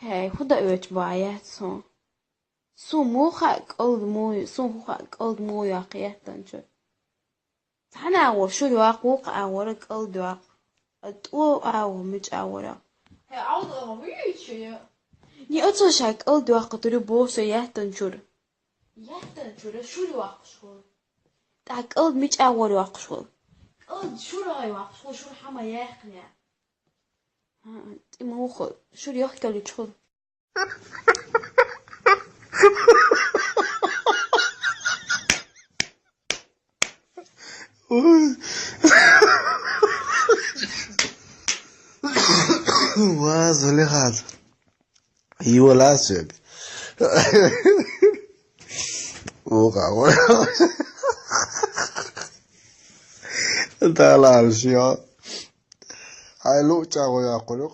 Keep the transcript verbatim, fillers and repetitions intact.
Хей, худа оьч баят сун. Сун муха калд му, сун хуха калд му яхиятан чу. Цхьана агӀор шура йоаккх, вукху агӀора кӀал доаккх. ТӀо агӀо мича агӀора. Хье, Ӏовда агӀо вуьйцу шуьга? Ни оцо ша кӀал доаккха туьра боху со яьттан чуьра. Яьттан чуьра шура йоаккхуш хуьлу. ТӀаккха кӀал мича агӀор йоаккхуш хуьлу? КӀал шура йоаккхуш хуьлу, шура хьама яьккхина. ХӀа, тӀе ма вуху, шура йохкалуьйтуш хуьлу. Ва, Зулейхат. Йола соьга. Вукха, вукха. Далалш, йо. Хьайн луъу чӀагӀо йоккхур ю.